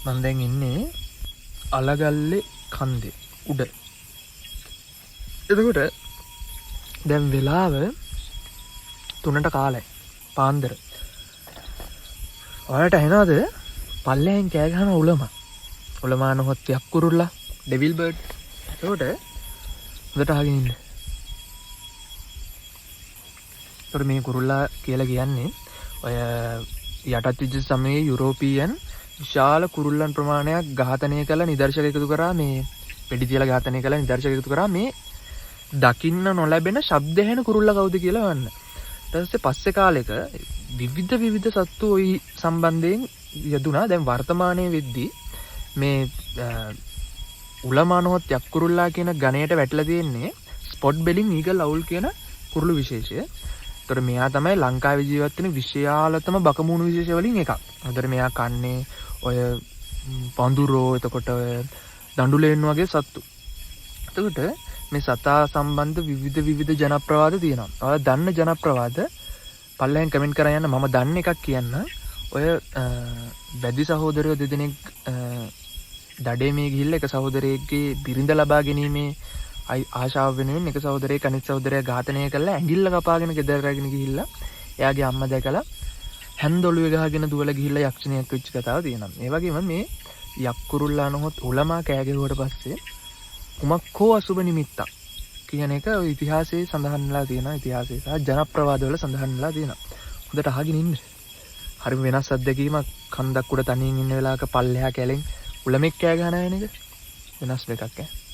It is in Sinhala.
මං දැන් ඉන්නේ අලගල්ලේ කන්දේ උඩ. එතකොට දැන් වෙලාව 3ට කාලයි පාන්දර. ඔයාලට ඇහෙනවද පල්ලෙහෙන් කෑ ගහන උලම? උලමා නොහොත් යක්කුරුල්ලා, ඩෙවිල් බර්ඩ්. එතකොට හොඳට අහගෙන ඉන්න. එතකොට මේ කුරුල්ලා කියලා කියන්නේ ඔය යටත් විද්‍යුත් සමයේ යුරෝපියන් විශාල කුරුල්ලන් ප්‍රමාණයක් ඝාතනය කළ නිදර්ශක එකතු කරා, මේ වෙඩි තියලා ඝාතනය කළ නිදර්ශක එකතු කරා මේ දකින්න නොලැබෙන ශබ්ද ඇහෙන කුරුල්ලා කවුද කියලා හොයන්න. ඊට පස්සේ පස්සේ කාලෙක විවිධ විවිධ සත්තු ඔයි සම්බන්ධයෙන් යෙදුනා. දැන් වර්තමානයේ වෙද්දී මේ උලමානොත් යක්කුරුල්ලා කියන ගණයට වැටිලා තියෙන්නේ ස්පොට් බෙලින් ඊගල් අවුල් කියන කුරුළු විශේෂය. එතකොට මෙයා තමයි ලංකාවේ ජීවත් වෙන විශාලතම බකමූණු විශේෂ වලින් එකක්. එතකොට මෙයා කන්නේ ඔය පඳුරෝ, එතකොට ඔය දඬුලේන් වගේ සත්තු. එතකොට මේ සතා සම්බන්ධ විවිධ විවිධ ජනප්‍රවාද තියෙනවා. ඔයාලා දන්න ජනප්‍රවාද පල්ලෙහෙන් කමෙන්ට් කරන් යන්න. මම දන්න එකක් කියන්න. ඔය වැදි සහෝදරයෝ දෙදෙනෙක් දඩේ මේ ගිහිල්ලා එක සහෝදරයෙක්ගේ බිරිඳ ලබා ගැනීමේ ආශාව වෙනුවෙන් එක සහෝදරයෙක් අනිත් සහෝදරයා ඝාතනය කරලා ඇඟිල්ල කපාගෙන ගෙදර රැගෙන ගිහිල්ලා එයාගේ අම්මා දැකලා හැන්ද ඔළුවේ ගහගෙන දුවලා ගිහිල්ලා යක්ෂණියක් වෙච්ච කතාව තියෙනවා. ඒ වගේම මේ යක්කුරුල්ලා නොහොත් උලමා කෑ ගැහුවට පස්සේ කුමක් හෝ අසුබ නිමිත්තක් කියන එක ඔය ඉතිහාසයේ සඳහන් වෙලා තියෙනවා. ඉතිහාසයේ සහ ජනප්‍රවාදවල සඳහන් වෙලා තියෙනවා. හොඳට අහගෙන ඉන්න. හරිම වෙනස් අත්දැකීමක්. කන්දක් උඩ තනියෙන් ඉන්න වෙලාවක පල්ලෙහා කැලෙන් උලමෙක් කෑ ගහන වෙන එක වෙනස් එකක් ඈ.